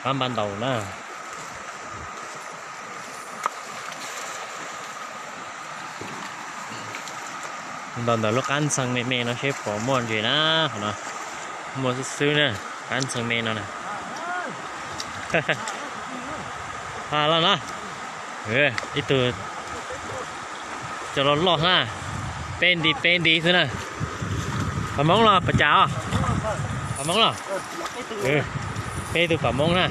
Qab npab ntaus na. Ntaus ntawm lub qab ntxhee me me no seb puas muaj ntses na. Qhov no muaj xwb xwb na, qab ntxhee me no na. Ha los no, ib tug cov loj loj na, peb nti peb nti xwb na. Pam Hmoob los pas cas os? Pam Hmoob los? Peb tug Pam Hmoob na,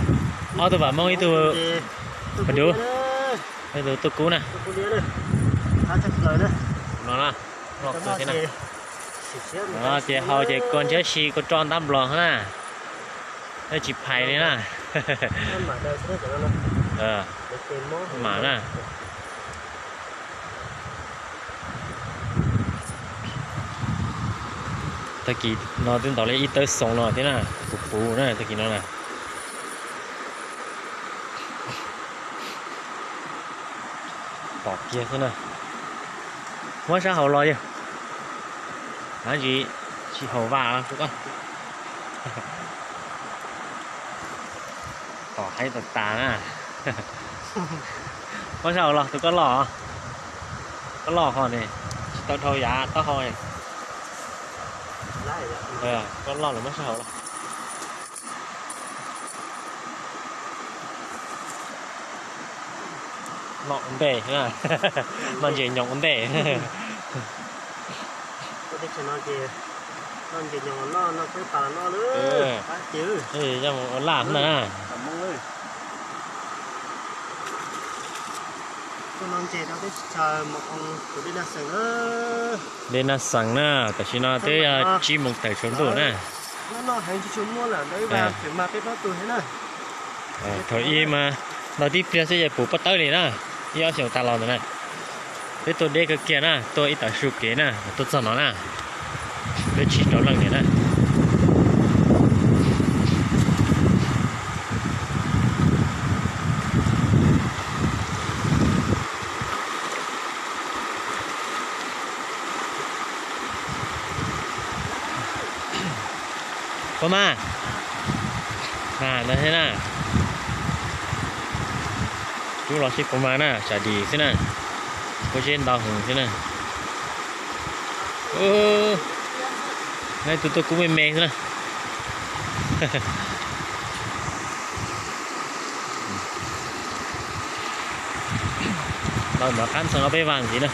ob tug Pam Hmoob ib tug Pam Dub, ib tug Tuj Kub na. No na, loj kawg thiab na. No ces haus ces kua ntshiab si kua roj ntab nplos na. Tsis phais li na. Mam na. Tag kis no twb ntaus li ib tawb xoo no thiab na, puv puv na tag kis no na. Tom kiag xwb na. Muab sab hauv los yog. Nav tsis, tsis haum vam rau koj. Tom haib tas tas na. Muab sab hauv los, tus koj loj, koj loj ho ne, tsis tau dhau yav taub hau ne. Koj loj lawm muab sab hauv los. Noj ua ntej, noj ntses nyoos ua ntej. Yog mus ua laj na. Dej Naj Xees na, tam sim no twb tsib moos tawm tsaus ntuj na. Thaum ub mas ntaus tib pliag xwb ces puv pob tawb li na, ib ob xyoos tas los ntawd na. Peb tuaj deb kawg kiag na, tuaj ib tag su kev na, tuaj txog no na. Peb tsis rau leej tiag na. Puas mag? Mag ntawd thiab na. Rub los seb puas mag na, tsam dim xwb na. Pob zeb ntau heev xwb na. Neb tus tuaj kub me me xwb na. Ntaus ntawm qab ntxhee no peb vaj ntxiv na.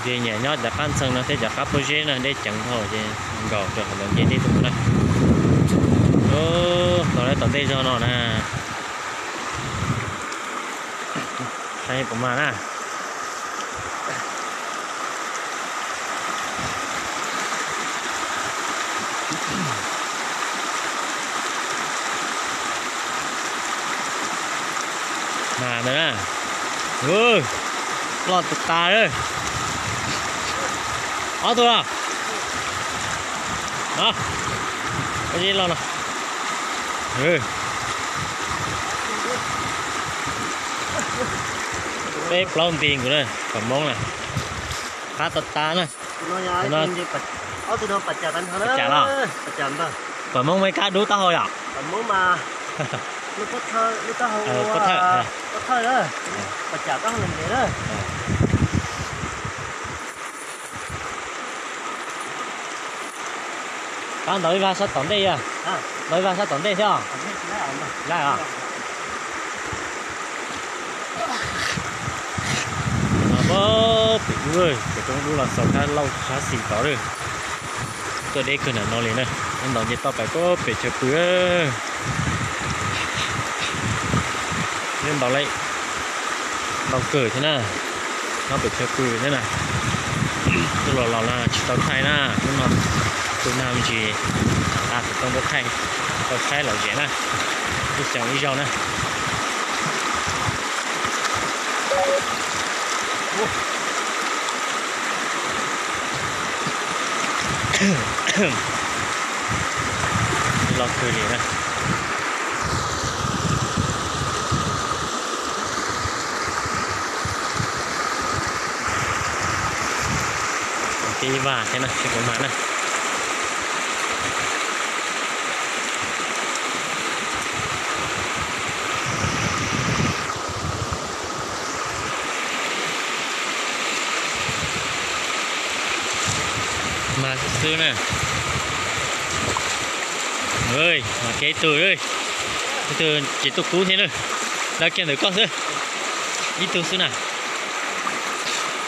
Ces nyiam nyob cov qab ntxhee no thiab cov qab pob zeb na, deb ceev dhau ces nkaus rau qhov ntawd nce deb tuaj na. Ntaus lawv tom ntej zog no na. Saib puas mag na. Mag ntawd na. Loj tas tas. Ob tug los. Pob zeb loj no. Peb plaub nti nkaus na, kom Hmoob na. Qab tas tas na. Pas cas los? Kom Hmoob muaj ib kab dub taub hau yom? Pob thawj. Pas cas taub hau ntev na. Pab ntaus ib vag sab tom ntej yog? Ntaus ib vag sab tom ntej thiab os? Laij os. No pem ub, pem roob dub los xaus kab lauj sab xis tod lawm. Tuaj deb kawg nram no li na. Ntaus nce toj pais pem chaw pw. Ntaus li, ntaus kawg thiab na. Nyob pem chaw pw thiab na. Tuaj los los na tsis tau thaij na, hnub no tu nag me ntsis, nqa xov tooj tuaj thaij, tau saib lom zem na, ib xyoos ib zaug na. Loj kawg li na. Tib vaj thiab na, seb puas mag na. Xwb na. Mas kev ib tug, ib tug ces tuaj kub thiab na. Dab kiag ntawm koj xwb. Ib tug xwb na.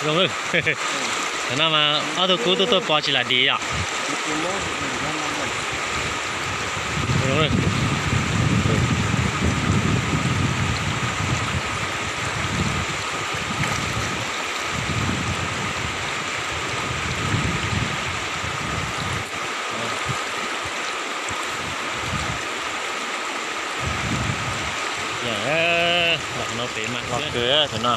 Zoo lawm. Thaum no mas ob tug kub tuaj tuaj pov tsis lam dim yom. Los no pem mas los kawg thaum no.